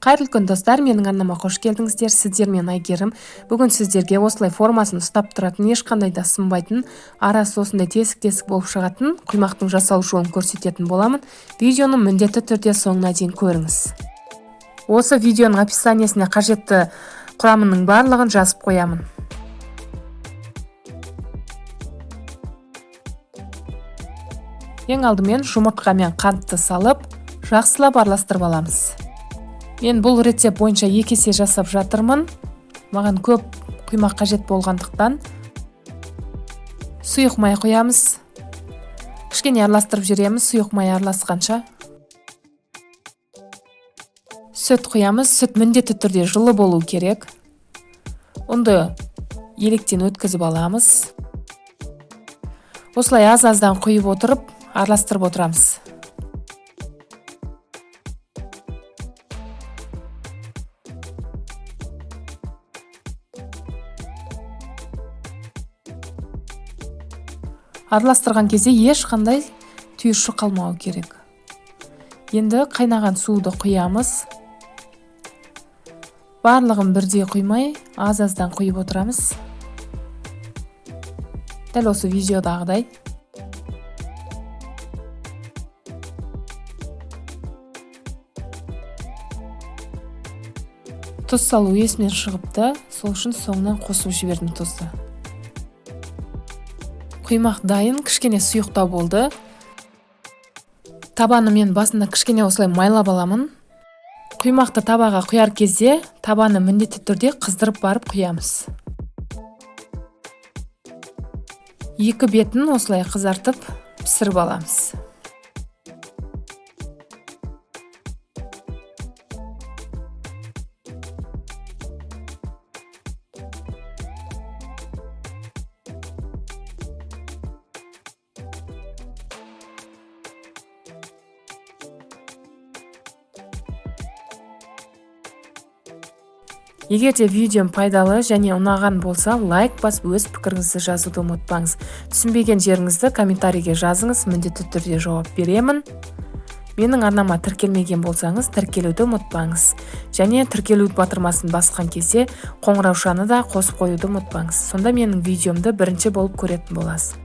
Қайырлы күн, достар, менің арнама қош келдіңіздер. Сіздермен Әйгерім. Бүгін сіздерге осылай формасын ұстап тұратын, ешқандай да сынбайтын, арасы осындай тесік-тесік болып шығатын құймақтың жасалу жолын көрсететін боламын. Видеоны міндетті түрде соңына дейін көріңіз. Осы видеоның описаниесіне қажетті құрамының барлығын жазып қоямын. Ең алдымен жұмыртқа мен қантты салып, жақсылап араластырып аламыз. Мен бұл рецепт бойынша 2 есе жасап жатырмын. Маған көп құймақ қажет болғандықтан сұйық май құямыз. Кішкене араластырып жібереміз, сұйық май араласқанша. Сүт құямыз. Сүт міндетті түрде жылы болу керек. Ұнды електен өткізіп аламыз. Осылай аз-аздан құйып отырып, араластырып отырамыз. Араластырған кезде ешқандай түйіршік қалмауы керек. Енді қайнаған суды құямыз. Барлығын бірдей құймай, аз-аздан құйып отырамыз. Дәл осы видеодағыдай. Тұз салу есімнен шығыпты, сол үшін соңынан қосып жібердім тұзды. Құймақ дайын, кішкене сұйықтау болды. Табаны мен басында кішкене осылай майлап аламын. Құймақты табаға құяр кезде табаны міндетті түрде қыздырып барып құямыз. Екі бетін осылай қызартып пісіріп аламыз. Егер де видеом пайдалы және ұнаған болса, лайк басып өз пікіріңізді жазуды ұмытпаңыз. Түсінбеген жеріңізді комментарийге жазыңыз, міндетті түрде жауап беремін. Менің арнама тіркелмеген болсаңыз, тіркелуді ұмытпаңыз. Және тіркелу батырмасын басқан кезде қоңыраушаны да қосып қоюды ұмытпаңыз. Сонда менің видеомды бірінші болып көретін боласыз.